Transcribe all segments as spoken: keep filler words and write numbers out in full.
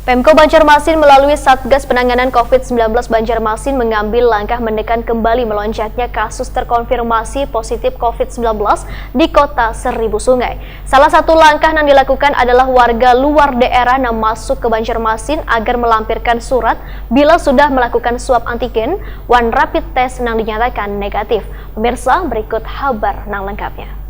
Pemko Banjarmasin melalui Satgas Penanganan covid sembilan belas Banjarmasin mengambil langkah menekan kembali melonjaknya kasus terkonfirmasi positif covid sembilan belas di Kota Seribu Sungai. Salah satu langkah yang dilakukan adalah warga luar daerah yang masuk ke Banjarmasin agar melampirkan surat bila sudah melakukan swab antigen wan rapid test yang dinyatakan negatif. Pemirsa, berikut habar yang lengkapnya.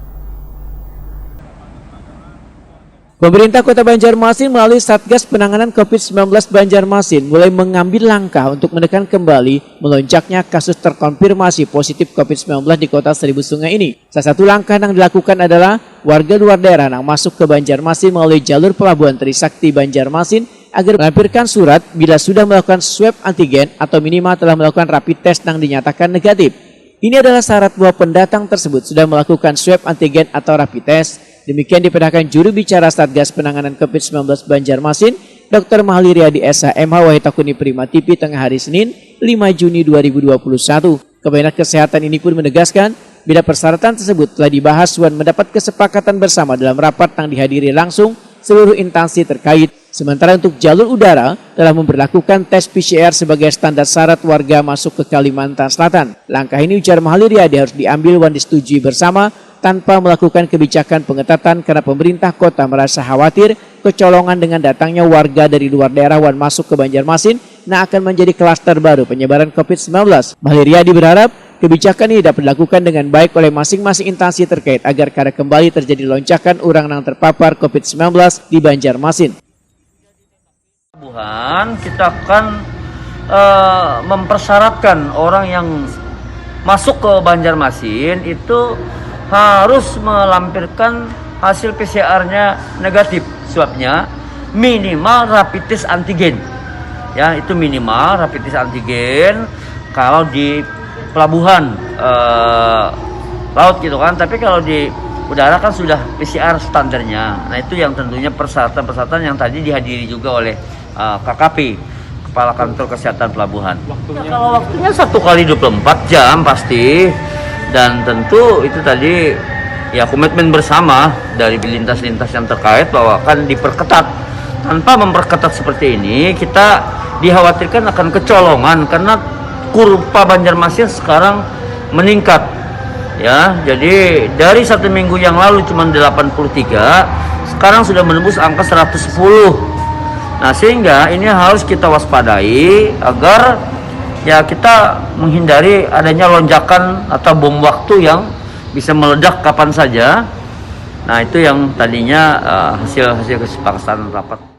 Pemerintah Kota Banjarmasin melalui Satgas Penanganan covid sembilan belas Banjarmasin mulai mengambil langkah untuk menekan kembali melonjaknya kasus terkonfirmasi positif covid sembilan belas di Kota Seribu Sungai ini. Salah satu langkah yang dilakukan adalah warga luar daerah yang masuk ke Banjarmasin melalui jalur pelabuhan Trisakti Banjarmasin agar melampirkan surat bila sudah melakukan swab antigen atau minimal telah melakukan rapid test yang dinyatakan negatif. Ini adalah syarat bahwa pendatang tersebut sudah melakukan swab antigen atau rapid test. Demikian dipadahkan juru bicara Satgas Penanganan covid sembilan belas Banjarmasin, Dr. Mahli Riyadi S H M H wahai takuni Prima T V tengah hari Senin, lima Juni dua ribu dua puluh satu. Kemenag Kesehatan ini pun menegaskan, bila persyaratan tersebut telah dibahas wan mendapat kesepakatan bersama dalam rapat yang dihadiri langsung seluruh instansi terkait. Sementara untuk jalur udara, telah memperlakukan tes P C R sebagai standar syarat warga masuk ke Kalimantan Selatan. Langkah ini, ujar Mahli Riyadi, harus diambil wan disetujui bersama tanpa melakukan kebijakan pengetatan karena pemerintah kota merasa khawatir kecolongan dengan datangnya warga dari luar daerah wan masuk ke Banjarmasin, nah akan menjadi klaster baru penyebaran covid sembilan belas. Mahli Riyadi berharap kebijakan ini dapat dilakukan dengan baik oleh masing-masing instansi terkait agar kada kembali terjadi lonjakan urang nang terpapar covid sembilan belas di Banjarmasin. Pelabuhan, kita akan eh, mempersyaratkan orang yang masuk ke Banjarmasin itu harus melampirkan hasil P C R-nya negatif, swabnya minimal rapid test antigen. Ya, itu minimal rapid test antigen kalau di pelabuhan eh, laut gitu kan. Tapi kalau di udara kan sudah P C R standarnya. Nah, itu yang tentunya persyaratan-persyaratan yang tadi dihadiri juga oleh eh, K K P, Kepala Kantor Kesehatan Pelabuhan. Ya, kalau waktunya satu kali dua puluh empat jam pasti, dan tentu itu tadi ya komitmen bersama dari lintas-lintas yang terkait bahwa akan diperketat. Tanpa memperketat seperti ini, kita dikhawatirkan akan kecolongan karena kurva Banjarmasin sekarang meningkat. Ya, jadi dari satu minggu yang lalu cuma delapan puluh tiga, sekarang sudah menembus angka seratus sepuluh. Nah, sehingga ini harus kita waspadai agar ya kita menghindari adanya lonjakan atau bom waktu yang bisa meledak kapan saja. Nah, itu yang tadinya uh, hasil hasil kesepakatan rapat.